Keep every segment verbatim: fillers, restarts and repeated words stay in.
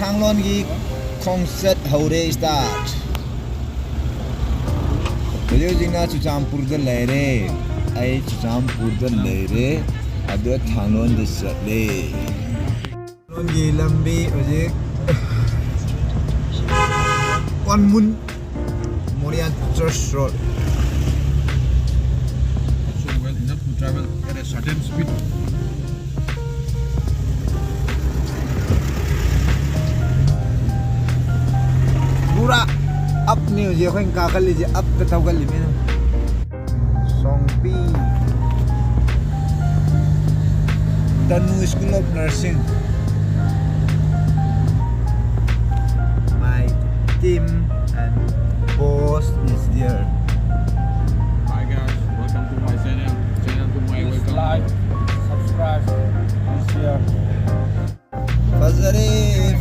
ꯊꯥꯡꯂꯣꯟꯒꯤ ꯈꯣꯡꯆꯠ ꯍꯧꯔꯦ, start꯫ ꯍꯧꯖꯤꯛ ꯍꯧꯖꯤꯛꯅ ꯆꯨꯔꯆꯥꯟꯄꯨꯔꯗ ꯂꯩꯔꯦ꯫ ꯑꯩ ꯆꯨꯔꯆꯥꯟꯄꯨꯔꯗ ꯂꯩꯔꯦ꯫ ꯑꯗꯨ ꯊꯥꯡꯂꯣꯟꯗ ꯆꯠꯂꯦ꯫ ꯊꯥꯡꯂꯣꯟꯒꯤ ꯂꯝꯕꯤ ꯍꯧꯖꯤꯛ ꯋꯥꯟꯃꯨꯟ ꯃꯣꯔꯤꯌꯥꯟ ꯆꯔꯆ road. So well enough to travel at a certain speed. ꯄꯨꯔꯥ ꯑꯞꯅꯤ ꯍꯧꯖꯤꯛ ꯑꯩꯈꯣꯏꯅ ꯀꯥꯈꯠꯂꯤꯁꯦ, ꯑꯞꯇ ꯊꯧꯒꯠꯂꯤꯃꯤꯅ꯫ ꯁꯣꯡꯄꯤ꯫ Tanu School of Nursing. My team and boss is there. Hi guys, welcome to my channel. Channel to my, please welcome. Like, subscribe, and share. ꯐꯖꯔꯦ,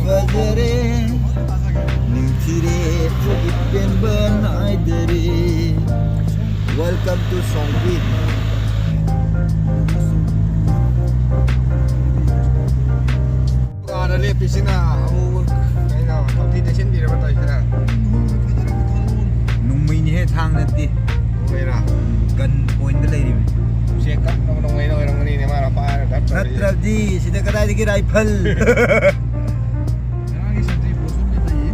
ꯐꯖꯔꯦ, ꯅꯤꯡꯊꯤꯔꯦ, ꯑꯩꯈꯣꯏꯒꯤ ꯄꯦꯟꯕ ꯅꯥꯏꯗꯔꯦ꯫ Welcome to ꯁꯣꯡꯄꯤ꯫ ꯀꯥꯗ ꯂꯦꯞꯄꯤꯁꯤꯅ ꯑꯃꯨꯛ ꯀꯩꯅꯣ ꯈꯣꯟꯊꯤ ꯇꯩꯁꯤꯟꯕꯤꯔꯕ ꯇꯧꯔꯤꯁꯤꯅ꯫ ꯅꯣꯡꯃꯩꯅꯤꯍꯦ, ꯊꯥꯡ ꯅꯠꯇꯦ꯫ ꯅꯣꯡꯃꯩꯔꯥ? Gun pointꯗ ꯂꯩꯔꯤꯕꯅꯤ꯫ ꯎꯆꯦꯛ ꯀꯞꯅꯕ ꯅꯣꯡꯃꯩꯅ ꯑꯣꯏꯔꯝꯒꯅꯤꯅꯦ ꯃꯥꯅ ꯄꯥꯏꯔꯒ ꯗꯛ ꯇꯧꯔꯤꯁꯦ꯫ ꯅꯠꯇ꯭ꯔꯕꯗꯤ ꯁꯤꯗ ꯀꯗꯥꯏꯗꯒꯤ rifle? ꯉꯔꯥꯡꯒꯤ sentry post ꯑꯃꯗꯤ ꯂꯩꯌꯦ꯫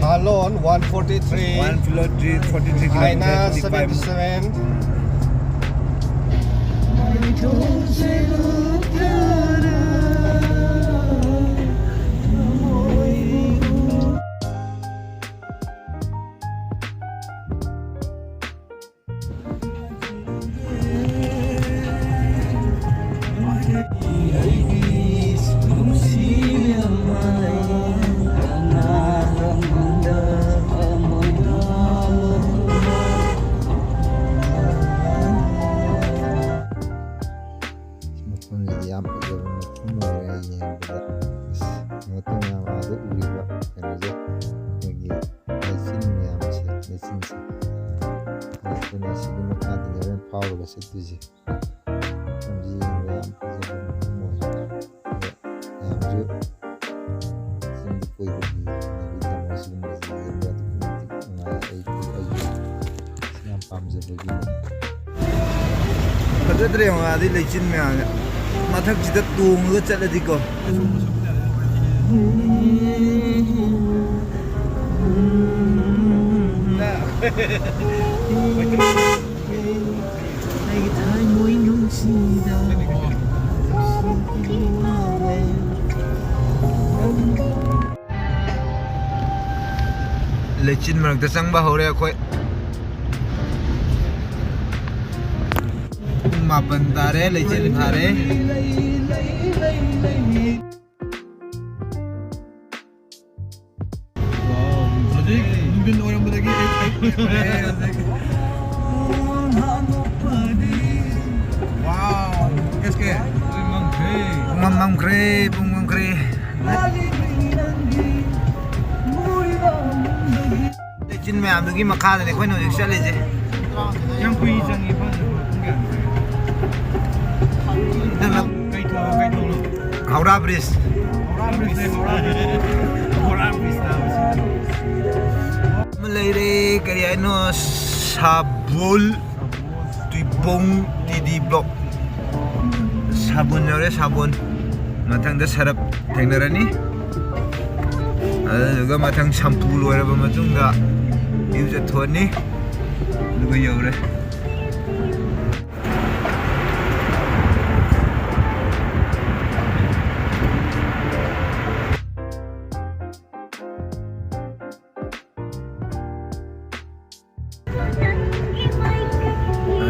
ꯊꯥꯂꯣꯟ one forty three, one forty three, forty three ꯍꯥꯏꯅ kilometer, fifty five. Seventy seven꯫ ꯃꯐꯝꯁꯤꯗꯤ ꯌꯥꯝ ꯐꯖꯕ ꯃꯐꯝ ꯑꯣꯏꯔꯦ ꯌꯦꯡꯕꯗ꯫ ꯑꯁ, ꯃꯇꯨꯡ ꯌꯥꯝ ꯑꯥꯗ ꯎꯔꯤꯕ ꯀꯩꯅꯣꯁꯦ, ꯑꯩꯈꯣꯏꯒꯤ ꯂꯩꯆꯤꯟ ꯃꯌꯥꯝꯁꯦ, ꯂꯩꯆꯤꯟꯁꯦ꯫ ꯑꯗꯨꯅ ꯁꯤꯒꯤ ꯃꯈꯥꯗꯅꯦ ꯍꯣꯔꯦꯟ ꯐꯥꯎꯔꯒ ꯆꯠꯇꯣꯏꯁꯦ꯫ ꯃꯐꯝꯁꯤ ꯌꯦꯡꯕꯗ ꯌꯥꯝ ꯐꯖꯕ ꯃꯐꯝ ꯑꯣꯏꯔꯦ꯫ ꯑꯗꯣ ꯃꯌꯥꯝꯁꯨ ꯄꯥꯝꯖꯕꯒꯤ꯫ ꯐꯖꯗ꯭ꯔꯦ ꯌꯦꯡꯉꯣ, ꯑꯗꯩ ꯂꯩꯆꯤꯟ ꯃꯌꯥꯝꯁꯦ꯫ ꯃꯊꯛꯁꯤꯗ ꯇꯣꯡꯉꯒ ꯆꯠꯂꯗꯤꯀꯣ꯫ ꯑꯩꯒꯤ ꯊꯃꯣꯏ ꯅꯨꯡꯁꯤꯗ꯫ ꯂꯩꯆꯤꯟ ꯃꯔꯛꯇ ꯆꯪꯕ ꯍꯧꯔꯦ ꯑꯩꯈꯣꯏ꯫ ꯄꯨꯡ ꯃꯥꯄꯟ ꯇꯥꯔꯦ, ꯂꯩꯆꯤꯟ ꯊꯥꯔꯦ꯫ ꯍꯧꯖꯤꯛ ꯅꯨꯡꯊꯤꯜ ꯑꯣꯏꯔꯝꯕꯗꯒꯤ ꯑꯌꯨꯛ ꯑꯣꯏꯔꯦ ꯍꯧꯖꯤꯛ꯫ Wow, S K꯫ ꯄꯨꯡ ꯃꯝꯈ꯭ꯔꯦ, ꯄꯨꯡ ꯃꯝꯈ꯭ꯔꯦ꯫ ꯂꯩꯆꯤꯟ ꯃꯌꯥꯝꯗꯨꯒꯤ ꯃꯈꯥꯗꯅꯦ ꯑꯩꯈꯣꯏꯅ ꯍꯧꯖꯤꯛ ꯆꯠꯂꯤꯁꯦ꯫ ꯌꯥꯝ ꯀꯨꯏ ꯆꯪꯉꯤ ꯐꯥꯅꯕ꯫ ꯄꯨꯡ ꯀꯌꯥꯅꯣ? ꯅꯪꯅ ꯀꯩ ꯊꯣꯛꯑꯣ, ꯀꯩ ꯊꯣꯛꯑꯣ? ꯍꯧꯔꯥ ꯕ꯭ꯔꯤꯖ꯫ ꯍꯧꯔꯥ ꯕ꯭ꯔꯤꯖꯅꯦ, ꯍꯧꯔꯥ ꯕ꯭ꯔꯤꯖ꯫ ꯍꯧꯔꯥ ꯕ꯭ꯔꯤꯖ ꯍꯥꯏꯕꯁꯤ꯫ ꯑꯃ ꯂꯩꯔꯦ, ꯀꯔꯤ ꯍꯥꯏꯅꯣ? ꯁꯥꯕꯣꯜ ꯇꯨꯏꯕꯣꯡ ꯇꯤ ꯗꯤ ꯕ꯭ꯂꯣꯛ꯫ ꯁꯥꯕꯣꯟ ꯌꯧꯔꯦ, ꯁꯥꯕꯣꯟ꯫ ꯃꯊꯪꯗ ꯁꯔꯞ ꯊꯦꯡꯅꯔꯅꯤ꯫ ꯑꯗꯨꯗꯨꯒ ꯃꯊꯪ ꯁꯝꯄꯨ ꯂꯣꯏꯔꯕ ꯃꯇꯨꯡꯗ ꯏꯔꯨꯖꯊꯣꯛꯑꯅꯤ꯫ ꯑꯗꯨꯒ ꯌꯧꯔꯦ꯫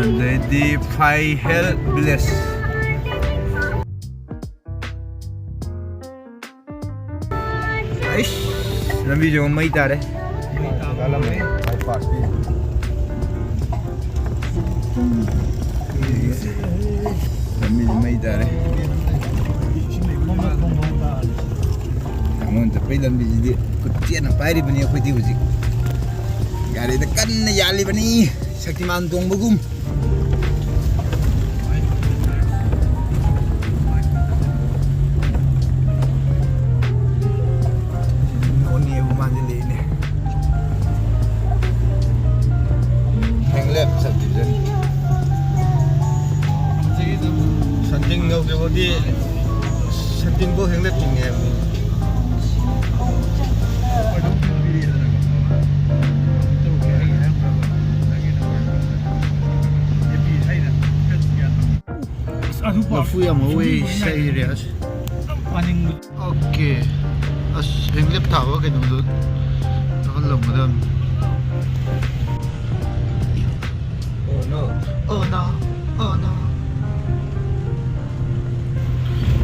ꯑꯗꯩꯗꯤ ꯐꯥꯏ ꯍꯦꯜ ꯚꯤꯂꯦꯖ꯫ ꯑꯩꯁ, ꯂꯝꯕꯤꯁꯦ ꯃꯩ ꯇꯥꯔꯦ꯫ ꯂꯝꯕꯤꯁꯦ ꯃꯩ ꯇꯥꯔꯦ꯫ ꯊꯥꯡꯃꯩꯕꯟ ꯆꯠꯄꯩ ꯂꯝꯕꯤꯁꯤꯗꯤ ꯈꯨꯠ ꯆꯦꯠꯅ ꯄꯥꯏꯔꯤꯕꯅꯤ ꯑꯩꯈꯣꯏꯗꯤ ꯍꯧꯖꯤꯛ꯫ ꯒꯥꯔꯤꯗ ꯀꯟꯅ ꯌꯥꯜꯂꯤꯕꯅꯤ, ꯁꯛꯇꯤꯃꯥꯟ ꯇꯣꯡꯕꯒꯨꯝ꯫ ꯅꯣꯅꯦꯕꯨ ꯃꯥꯟꯁꯤꯜꯂꯛꯏꯅꯦ꯫ ꯑꯗꯨꯗꯤ ꯁꯦꯟꯇꯤꯟꯕꯧ ꯍꯦꯡꯂꯦꯞ ꯆꯤꯡꯉꯦ ꯍꯥꯏꯕꯅꯤ꯫ ꯑꯁ, ꯑꯗꯨ ꯄꯥꯎ ꯂꯐꯨ ꯌꯥꯝ ꯍꯧꯋꯦ, ꯁꯤꯒꯨꯝꯕ ꯁꯩꯔꯦ ꯑꯁ꯫ ꯄꯥꯅꯤꯡꯕ꯫ ꯑꯣꯀꯦ꯫ ꯑꯁ, ꯍꯦꯡꯂꯦꯞ ꯊꯥꯕ ꯀꯩꯅꯣꯗꯣ ꯇꯧꯍꯜꯂꯝꯒꯗꯕꯅꯤ꯫ Oh no. Oh no. Oh no.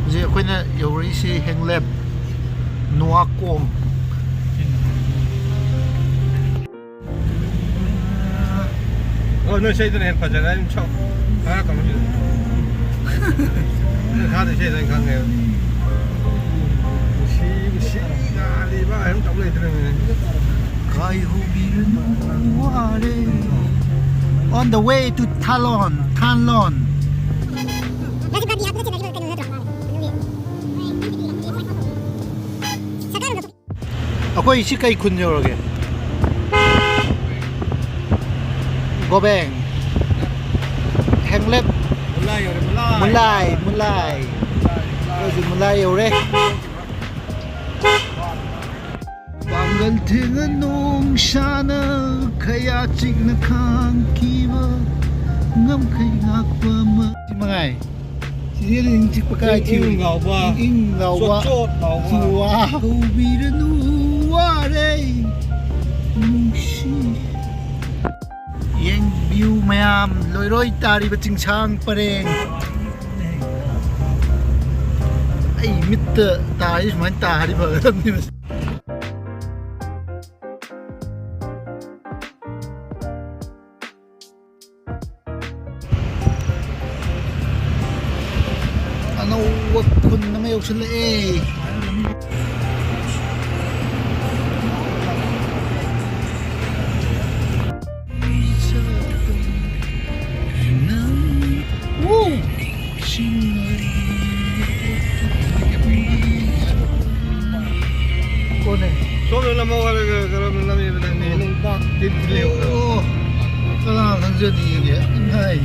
ꯍꯧꯖꯤꯛ ꯑꯩꯈꯣꯏꯅ ꯌꯧꯔꯛꯏꯁꯤ ꯍꯦꯡꯂꯦꯞ ꯅꯨꯋꯥꯀꯣꯝ꯫ ꯑꯣ, ꯅꯣꯏ ꯏꯁꯩꯗꯨꯅ ꯍꯦꯟꯅ ꯐꯖꯔꯦ꯫ ꯑꯩ ꯁꯛ ꯍꯥꯏꯔꯛꯀꯅꯨ ꯁꯤꯗ꯫ ꯅꯣꯏ ꯊꯥꯗꯣꯏ ꯏꯁꯩꯗꯣ ꯑꯩ ꯈꯪꯉꯦꯕ꯫ ꯅꯨꯡꯁꯤ, ꯅꯨꯡꯁꯤ ꯉꯥꯜꯂꯤꯕ ꯍꯥꯏꯅ ꯇꯧ ꯂꯩꯗ꯭ꯔꯅꯦ꯫ ꯀꯥꯏꯍꯧꯕꯤꯔꯅꯨ ꯋꯥꯔꯦ꯫ On the way to Thalon, Thanlon. ꯑꯩꯈꯣꯏ ꯁꯤ ꯀꯩ ꯈꯨꯟ ꯌꯧꯔꯒꯦ? ꯒꯣꯕꯦꯡ꯫ ꯍꯦꯡꯂꯦꯞ꯫ ꯃꯨꯂꯥꯏ ꯌꯧꯔꯦ, ꯃꯨꯂꯥꯏ꯫ ꯃꯨꯂꯥꯏ, ꯃꯨꯂꯥꯏ꯫ ꯑꯩꯈꯣꯏꯁꯨ ꯃꯨꯂꯥꯏ ꯌꯧꯔꯦ꯫ ꯄꯥꯡꯒꯜ ꯊꯦꯡꯅ ꯅꯣꯡꯁꯥꯅ ꯈꯌꯥ ꯆꯤꯛꯅ ꯈꯥꯡꯈꯤꯕ ꯉꯝꯈꯩ ꯉꯥꯛꯄ ꯑꯃ꯫ ꯁꯤ ꯃꯉꯥꯏ꯫ ꯁꯤꯗꯤ ꯏꯪ ꯆꯤꯛꯄ ꯀꯥꯏ ꯏꯪ ꯏꯪ ꯊꯤꯕꯅꯤ꯫ ꯂꯥꯎꯕ, ꯏꯪ ꯏꯪ ꯂꯥꯎꯕ꯫ ꯆꯣꯠ ꯆꯣꯠ ꯂꯥꯎꯕ꯫ ꯋꯥ ꯍꯧꯕꯤꯔꯅꯨ ꯋꯥꯔꯦ ꯅꯨꯡꯁꯤ꯫ ꯌꯦꯡꯕꯤꯌꯨ ꯃꯌꯥꯝ, ꯂꯣꯏꯔꯣꯏ ꯇꯥꯔꯤꯕ ꯆꯤꯡꯁꯥꯡ ꯄꯔꯦꯡ꯫ ꯑꯩ ꯃꯤꯠꯇ ꯇꯥꯔꯤ ꯁꯨꯃꯥꯏꯅ ꯇꯥꯔꯗꯤ ꯐꯒꯗꯕꯅꯤ꯫ ꯑꯅꯧꯕ ꯈꯨꯟ ꯑꯃ ꯌꯧꯁꯤꯜꯂꯛꯑꯦ꯫ ꯋꯨ! ꯀꯣꯟꯅꯦ꯫ ꯁꯣꯝꯗ ꯅꯝꯃꯣ ꯍꯥꯏꯔꯒ ꯀꯔꯝꯅ ꯅꯝꯃꯤꯕ ꯅꯪꯗꯤ? ꯅꯣꯡꯄꯥꯛ ꯇꯤꯟ ꯂꯩꯍꯧꯗꯅ꯫ ꯑꯣ, ꯀꯅꯥ ꯈꯪꯖꯅꯤꯒꯦ? ꯏꯃꯥꯏ꯫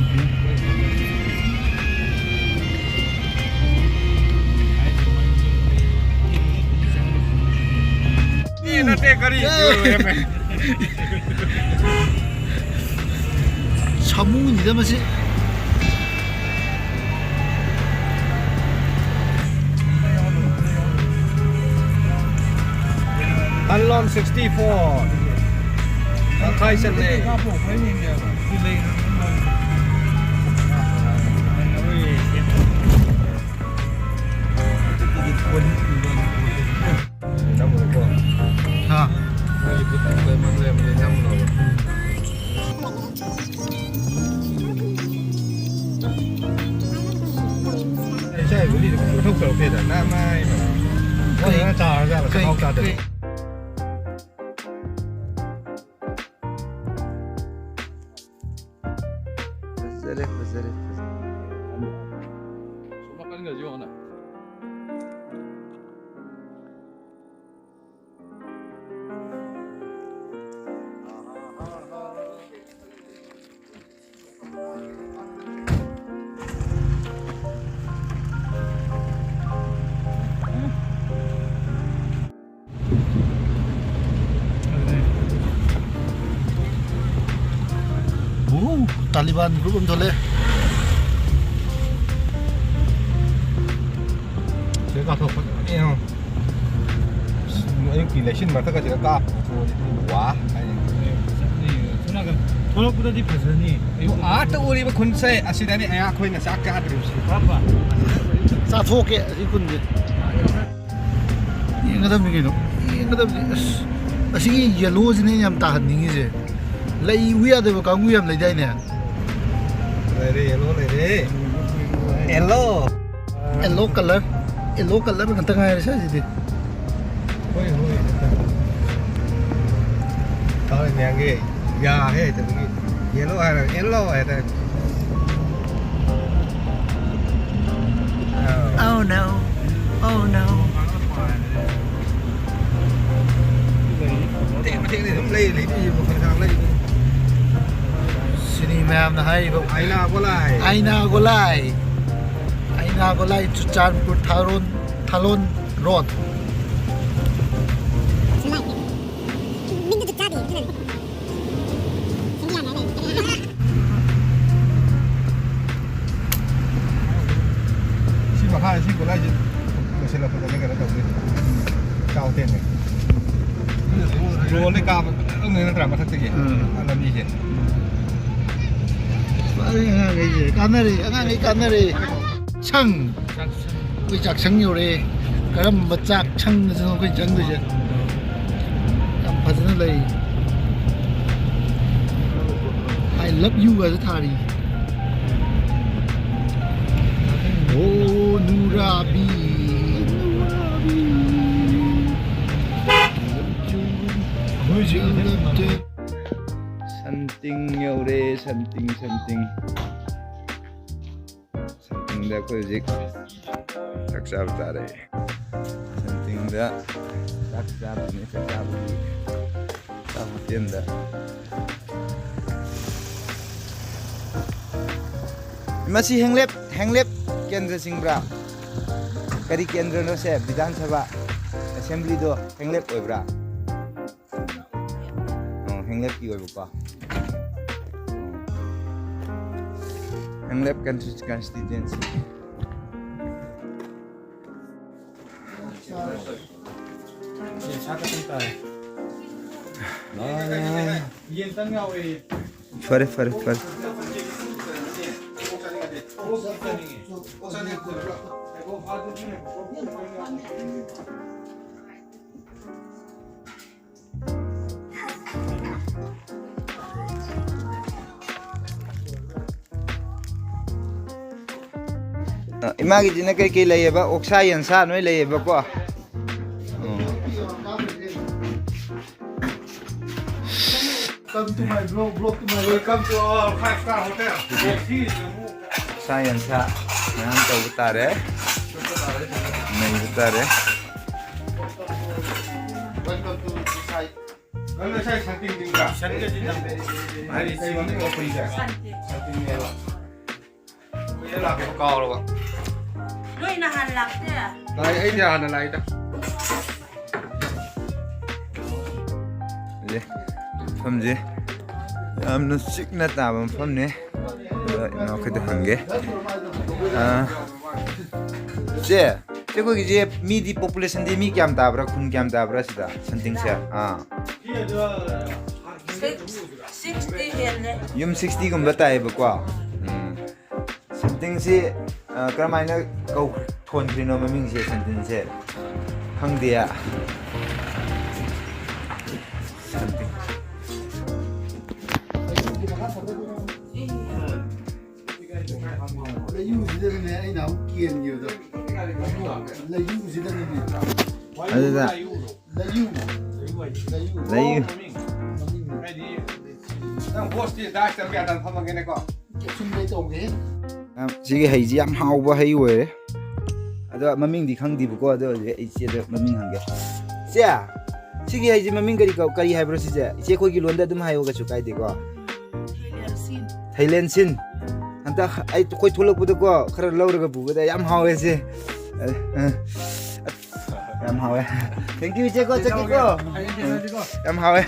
ꯀꯔꯤ? ꯑꯦ! ꯁꯥꯃꯨꯅꯤꯗ ꯃꯁꯤ꯫ Talon sixty four. ꯇꯪꯈꯥꯏ ꯆꯠꯂꯦ꯫ ꯅꯝꯃꯨꯀꯣ꯫ ꯍꯥ꯫ ꯃꯣꯏꯒꯤ ꯕꯨꯠ ꯂꯩꯕ ꯂꯩꯔꯝꯕꯗꯤ ꯅꯝꯃꯨꯅꯣꯕ꯫ ꯏꯁꯥꯒꯤ ꯒꯨꯂꯤꯗꯤ ꯀꯩꯁꯨ ꯏꯊꯧ ꯇꯧꯔꯛꯇꯦꯗ꯫ ꯅꯥ ꯃꯥꯏ ꯃꯥꯏ꯫ ꯀꯩ-, ꯃꯣꯏꯅ ꯆꯥꯔꯖꯥꯠꯂ? ꯀꯩ-, ꯆꯥꯛꯈꯥꯎ ꯆꯥꯗꯕ꯫ ꯀꯩ-, ꯐꯖꯔꯦ, ꯐꯖꯔꯦ, ꯐꯖꯔꯦ꯫ ꯁꯣꯝ ꯅꯥꯀꯟꯒꯁꯦ ꯌꯦꯡꯉꯣꯅꯦ꯫ ꯎ, ꯇꯥꯂꯤꯕꯥꯟ group ꯑꯃ ꯊꯣꯛꯂꯛꯑꯦ꯫ ꯁꯤꯗ ꯀꯥꯞꯊꯣꯛꯄ ꯌꯥꯅꯤ, ꯌꯦꯡꯉꯣ꯫ ꯑꯌꯨꯛꯀꯤ ꯂꯩꯆꯤꯟ ꯃꯔꯛꯇꯒ ꯁꯤꯗ ꯀꯥꯞꯄ ꯊꯣꯛꯑꯗꯤ ꯋꯥ ꯍꯥꯏꯅꯤ꯫ ꯊꯣꯛꯂꯛꯄꯗꯗꯤ ꯐꯖꯅꯤ꯫ ꯑꯥꯗ ꯎꯔꯤꯕ ꯈꯨꯟꯁꯦ ꯑꯁꯤꯗꯅꯤ ꯑꯩꯈꯣꯏꯅ ꯆꯥꯛ ꯆꯥꯗ꯭ꯔꯤꯕꯁꯤ꯫ ꯆꯥꯊꯣꯛꯀꯦ ꯑꯁꯤ ꯈꯨꯟꯁꯦ꯫ ꯌꯦꯡꯒꯗꯕꯅꯤ ꯀꯩꯅꯣ, ꯌꯦꯡꯒꯗꯕꯅꯤ꯫ ꯑꯁ, ꯑꯁꯤꯒꯤ yellowꯁꯤꯅꯦ ꯑꯩꯅ ꯌꯥꯝ ꯇꯥꯍꯟꯅꯤꯡꯉꯤꯁꯦ꯫ ꯂꯩ ꯎ ꯌꯥꯗꯕ ꯀꯥꯡꯕꯨ ꯌꯥꯝ ꯂꯩꯗꯥꯏꯅꯦ? ꯂꯩꯔꯦ, yellow ꯂꯩꯔꯦ꯫ Yellow꯫ Yellow colour, yellow colour ꯉꯥꯛꯇ ꯉꯥꯏꯔꯦ ꯁ꯭ꯋꯥꯏꯁꯤꯗꯤ꯫ ꯍꯣꯏ, ꯍꯣꯏ꯫ ꯊꯋꯥꯏ ꯃꯌꯥꯝꯒꯤ ꯌꯥ ꯍꯦꯛ ꯍꯩꯇꯕꯒꯤ yellow ꯍꯥꯏꯔꯒ yellow ꯍꯥꯏꯇꯥꯔꯦ꯫ ꯑꯥꯎ꯫ Oh no. Oh no. ꯃꯇꯦꯛ ꯃꯇꯦꯛꯅꯤ ꯑꯗꯨꯝ ꯂꯩ, ꯂꯩꯗꯣꯏꯁꯦ ꯃꯈꯜ ꯈꯔ ꯂꯩ꯫ ꯁꯤꯅꯤ ꯃꯌꯥꯝꯅ ꯍꯥꯏꯔꯤꯕ ꯑꯥꯏꯅꯥ ꯒꯣꯂꯥꯏ꯫ ꯑꯥꯏꯅꯥ ꯒꯣꯂꯥꯏ꯫ ꯑꯥꯏꯅꯥ ꯒꯣꯂꯥꯏ, ꯆꯨꯔꯆꯥꯟꯄꯨꯔ ꯊꯥꯔꯣꯟ, ꯊꯥꯂꯣꯟ road꯫ ꯁꯤ ꯃꯈꯥ, ꯁꯤ ꯒꯣꯂꯥꯏꯁꯦ ꯂꯣꯏꯁꯤꯜꯂꯛꯄꯗꯅꯦ ꯀꯩꯅꯣ ꯇꯧꯗꯣꯏ꯫ ꯆꯥꯎ ꯊꯦꯡꯉꯦ꯫ ꯗ꯭ꯔꯣꯟꯗꯩ ꯀꯥꯞꯄ ꯐꯖꯅ ꯎꯅꯩ ꯅꯠꯇ꯭ꯔꯥ ꯃꯊꯛꯇꯒꯤ? ꯎꯝ꯫ ꯂꯝꯕꯤꯁꯦ꯫ ꯐꯔꯦ ꯑꯉꯥꯡꯈꯩꯁꯦ꯫ ꯀꯥꯟꯅꯔꯦ꯫ ꯑꯉꯥꯡꯈꯩ ꯀꯥꯟꯅꯔꯦ꯫ ꯁꯪ꯫ ꯑꯩꯈꯣꯏ ꯆꯥꯛꯁꯪ ꯌꯧꯔꯛꯑꯦ꯫ ꯀꯔꯝꯕ ꯆꯥꯛꯁꯪꯗꯅꯣ ꯑꯩꯈꯣꯏ ꯆꯪꯗꯣꯏꯁꯦ? ꯌꯥꯝ ꯐꯖꯅ ꯂꯩ꯫ "I love you" ꯒꯁꯨ ꯊꯥꯔꯤ꯫ ꯑꯣ ꯅꯨꯔꯥꯕꯤ, ꯅꯨꯔꯥꯕꯤ꯫ ꯑꯩꯈꯣꯏꯁꯦ ꯁꯟꯇꯤꯡ ꯌꯧꯔꯦ, ꯁꯟꯇꯤꯡ, ꯁꯟꯇꯤꯡ꯫ ꯁꯟꯇꯤꯡꯗ ꯑꯩꯈꯣꯏ ꯍꯧꯖꯤꯛ ꯆꯥꯛ ꯆꯥꯕ ꯇꯥꯔꯦ꯫ ꯁꯟꯇꯤꯡꯗ ꯆꯥꯛ ꯆꯥꯕꯅꯤ, ꯆꯥꯛ ꯆꯥꯕꯒꯤ ꯆꯥꯛ ꯍꯣꯇꯦꯜꯗ꯫ ꯃꯁꯤ ꯍꯦꯡꯂꯦꯞ, ꯍꯦꯡꯂꯦꯞ ꯀꯦꯟꯗ꯭ꯔ ꯆꯤꯡꯕ꯭ꯔꯥ? ꯀꯔꯤ ꯀꯦꯟꯗ꯭ꯔꯅꯣ ꯁꯦ? ꯕꯤꯙꯥꯟ ꯁꯚꯥ ꯑꯦꯁꯦꯝꯕ꯭ꯂꯤꯗꯣ ꯍꯦꯡꯂꯦꯞ ꯑꯣꯏꯕ꯭ꯔꯥ? ꯑꯣ, ꯍꯦꯡꯂꯦꯞꯀꯤ ꯑꯣꯏꯕꯀꯣ꯫ ꯑꯣ꯫ ꯍꯦꯡꯂꯦꯞ ꯀꯟꯁꯇꯤ-, ꯀꯟꯁꯇꯤꯇ꯭ꯋꯦꯟꯁꯤ꯫ ꯐꯔꯦ, ꯐꯔꯦ, ꯐꯔꯦ꯫ ꯑ, ꯏꯃꯥꯒꯤꯁꯤꯅ ꯀꯩꯀꯩ ꯂꯩꯌꯦꯕ? ꯑꯣꯛꯁꯥ, ꯌꯦꯟꯁꯥ ꯂꯣꯏ ꯂꯩꯌꯦꯕꯀꯣ꯫ ꯑꯣ꯫ Welcome to my vlog, vlog to my vlog. Welcome to our five star hotel. ꯁꯥ ꯌꯦꯟꯁꯥ ꯃꯌꯥꯝ ꯇꯧꯕ ꯇꯥꯔꯦ꯫ ꯅꯩꯕ ꯇꯥꯔꯦ꯫ Welcome to this side. ꯅꯪ ꯉꯁꯥꯏ ꯁꯟꯇꯤꯡ ꯆꯤꯡꯕ꯭ꯔꯥ? ꯁꯟꯒ ꯆꯤꯡꯉꯝꯃꯦ꯫ ꯍꯥꯏꯗꯤ ꯆꯤꯡꯕ ꯀꯧꯕ ꯄꯨꯏꯗ꯫ ꯁꯟꯇꯤꯡꯅꯦꯕ꯫ ꯀꯨꯏꯔꯦ ꯂꯥꯛꯄ ꯀꯥꯎꯔꯕ꯫ ꯅꯣꯏ ꯅꯍꯥꯟ ꯂꯥꯛꯇꯦ? ꯂꯥꯛꯑꯦ, ꯑꯩꯗꯤ ꯍꯥꯟꯅ ꯂꯥꯛꯏꯗ꯫ ꯑꯦ, ꯃꯐꯝꯁꯦ ꯌꯥꯝꯅ ꯆꯤꯛꯅ ꯇꯥꯕ ꯃꯐꯝꯅꯦ꯫ ꯑꯗꯣ ꯏꯅꯥꯎꯈꯣꯏꯗ ꯍꯪꯒꯦ꯫ ꯑꯥ, ꯆꯦ, ꯆꯦ, ꯑꯩꯈꯣꯏꯒꯤꯁꯦ ꯃꯤꯗꯤ, ꯄꯣꯄꯨꯂꯦꯁꯟꯗꯤ ꯃꯤ ꯀꯌꯥꯝ ꯇꯥꯕ꯭ꯔꯥ, ꯈꯨꯟ ꯀꯌꯥꯝ ꯇꯥꯕ꯭ꯔꯥ ꯁꯤꯗ, ꯁꯟꯇꯤꯡꯁꯦ? ꯑꯥ꯫ ꯁꯤꯛꯁ-, ꯁꯤꯛꯁꯇꯤ ꯍꯦꯜꯂꯦ꯫ ꯌꯨꯝ ꯁꯤꯛꯁꯇꯤꯒꯨꯝꯕ ꯇꯥꯏꯌꯦꯕꯀꯣ꯫ ꯎꯝ꯫ ꯁꯟꯇꯤꯡꯁꯤ, ꯑ, ꯀꯔꯝꯍꯥꯏꯅ ꯀꯧ-, ꯊꯣꯟꯈ꯭ꯔꯤꯅꯣ ꯃꯃꯤꯡꯁꯦ, ꯁꯟꯇꯤꯡꯁꯦ? ꯈꯪꯗꯦ꯫ ꯁꯟꯇꯤꯡ꯫ ꯂꯩꯌꯨꯁꯤꯗꯅꯤꯅꯦ ꯑꯩꯅ ꯑꯃꯨꯛ ꯀꯦꯟꯈꯤꯕꯗꯣ꯫ ꯂꯩꯌꯨꯁꯤꯗꯅꯤꯅꯦ꯫ ꯑꯗꯨꯗ ꯂꯩꯌꯨ꯫ ꯂꯩꯌꯨ꯫ ꯂꯩꯌꯨ꯫ ꯃꯃꯤꯡ꯫ ꯃꯃꯤꯡ꯫ ꯍꯥꯏꯗꯤ, ꯅꯪ ꯕꯣꯁꯇꯤ ꯗꯥꯏꯁ ꯇꯧꯕ ꯌꯥꯗꯅ ꯐꯝꯃꯒꯦꯅꯦꯀꯣ꯫ ꯀꯦꯞꯁꯨꯟꯗꯩ ꯇꯧꯒꯦ꯫ ꯌꯥꯝ, ꯁꯤꯒꯤ ꯍꯩꯁꯤ ꯌꯥꯝ ꯍꯥꯎꯕ ꯍꯩ ꯑꯣꯏꯔꯦ꯫ ꯑꯗꯣ ꯃꯃꯤꯡꯗꯤ ꯈꯪꯗꯦꯕꯀꯣ, ꯑꯗꯣ ꯍꯧꯖꯤꯛ ꯑꯩ ꯏꯆꯦꯗ ꯃꯃꯤꯡ ꯍꯪꯒꯦ꯫ ꯏꯆꯦ, ꯁꯤꯒꯤ ꯍꯩꯁꯤ ꯃꯃꯤꯡ ꯀꯔꯤ ꯀꯧ-, ꯀꯔꯤ ꯍꯥꯏꯕ꯭ꯔꯣ ꯁꯤꯁꯦ? ꯏꯆꯦ ꯑꯩꯈꯣꯏꯒꯤ ꯂꯣꯟꯗ ꯑꯗꯨꯝ ꯍꯥꯏꯌꯣ, ꯀꯩꯁꯨ ꯀꯥꯏꯗꯦꯀꯣ꯫ ꯊꯩꯂꯦꯟꯁꯤꯟ꯫ ꯊꯩꯂꯦꯟꯁꯤꯟ꯫ ꯍꯟꯗꯛ ꯑꯩ, ꯑꯩꯈꯣꯏ ꯊꯣꯛꯂꯛꯄꯗꯀꯣ ꯈꯔ ꯂꯧꯔꯒ ꯄꯨꯕꯗ ꯌꯥꯝ ꯍꯥꯎꯋꯦ ꯁꯦ꯫ ꯑ, ꯑ, ꯌꯥꯝ ꯍꯥꯎꯋꯦ꯫ Thank you, ꯏꯆꯦꯀꯣ, ꯆꯠꯀꯦꯀꯣ꯫ ꯌꯥꯝ ꯍꯥꯎꯋꯦ꯫